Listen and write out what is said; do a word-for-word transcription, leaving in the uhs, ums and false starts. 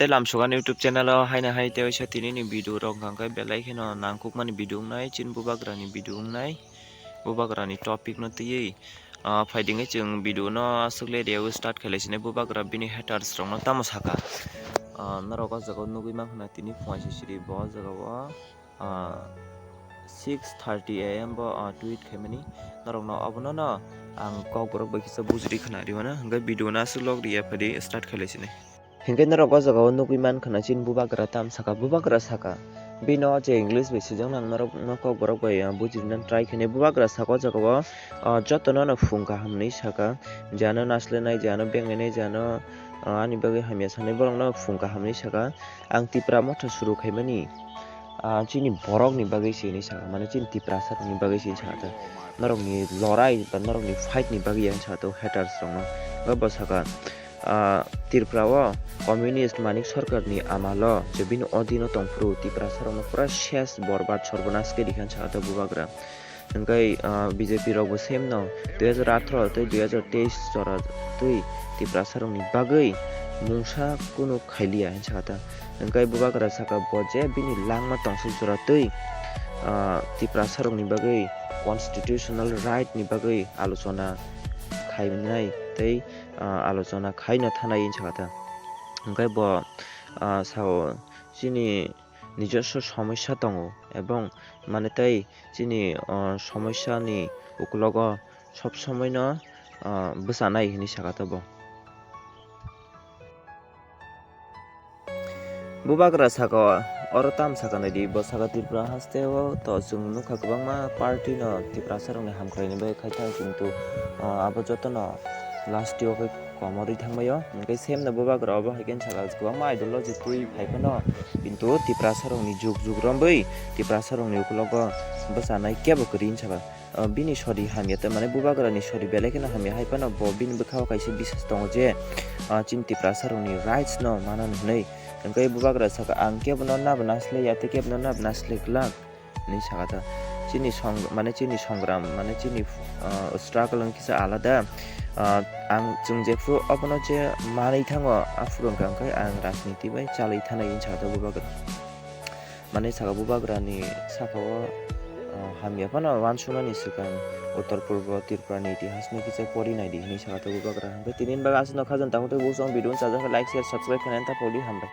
Tei lamsogan YouTube channel o haino hai tei waisa tini ni video rok hwnkha khe belai kheno nangkukmani video wngnai, chini bubagrani video wngnai, bubagrani topic no twiwi, ah, phaidingwi chwng video no aswk le rewi start khailai sini bubagra bini haters rok no tamo saka. Ah, norok o jaga o nugwi mankha na tini phuaisisiri bo o jaga o. Ah, six thirty A M bo, ah, tweet khaimani. Norokno obono no ang kokborok bai kisa bujidi khna rwmano. Hwnkhe video no aswk log riya phadi start khailai sini. Hwnkhe norok o jaga o nugwi mankha na chini bubagra tam saka, bubagra saka. Bino je English bai swijak nang norok no kokborok bai, ah, bujidina try khainai. Bubagra saka o jaga o, ah, jotono no phung kaham hinwi saka. Je ano naslenai, je ano bengainai, je ano, ah, ani bagwi hamya sanai borok no phung kaham hinwi saka. Ang Tipra motha suru khaimani, ah, chini borok ni bagwi se hinwi saka, mane chini Tiprasa rok ni bagwi se hinwi saka ta. Norok ni lorai ba norok ni fight ni bagwi ya hinwi saka ta haters rok no. Bo saka, ah, Tripura o communist Manik Sarkar ni amalo je bini odino tongphuru Tiprasa rok no pura ses borbat sorbonas khe rikha hinwi saka ta bubagra. Hwnkhe, ah, B J P rok bo same no, dui hajar atharo tei dui hajar teis jora twi Tiprasa rok ni bagwi mungsa kunu khailiya hinwi saka ta. Hwnkhe bubagra saka bo je bini langma tongsok jora twi, ah, Tiprasa rok ni bagwi constitutional right ni bagwi alochona khainai tei, ah, alochona khaina thanai hinwi saka ta. Hwnkhe bo, ah, sao chini nijoswo somosya tongo ebong mane tei chini, o, somosya ni ukulogo sob somoi no, o, bwchanai hinwi saka ta bo. Bubagra saka oro tam saka naidi, bo saka Tripura haste o to chwng nukha kwbangma party no Tiprasa rok ni hamkrai ni bagwi khai thang, kintu, o, abo joto no last o khe komorwi thangbaio. Hwnkhe same no bubagra obo hai khe saka kwbangma ideology twi phai phano, kintu Tiprasa rokni juk juk romwi Tiprasa rokni ukulogo bwchanai kebo kwrwi hinwi saka. Ah, bini sori hamya tei mane bubagrani sori belai kheno hamya hai phano bo bini bwkhao kaisa bisas tongo je, ah, chini Tiprasa rokni rights no manani hwnwi. Hwnkhe bubagra saka, "Ang kebono nabo naslaiya tei kebono nabo naslai glak," hinwi saka ta. Chini song-, mane chini songram, mane chini, ah, struggle wng kisa alada. Ah, ang chwng jephru obono je manwi thango, aphuru wngkha hwnkhe ang rajniti bai chalwi thanai hinwi saka ta bubagra. Mane saka bubagrani saka o, ah, hamya phano uansuknani swkang Uttor Purbo Tripura ni itihas no kisa pori naidi hinwi saka ta bubagra. Hwnkhe tini ni bagwi aswk no khajang, tamo tei bo chwng video no chajak khe like, share, subscribe khainani ta podi, hambai.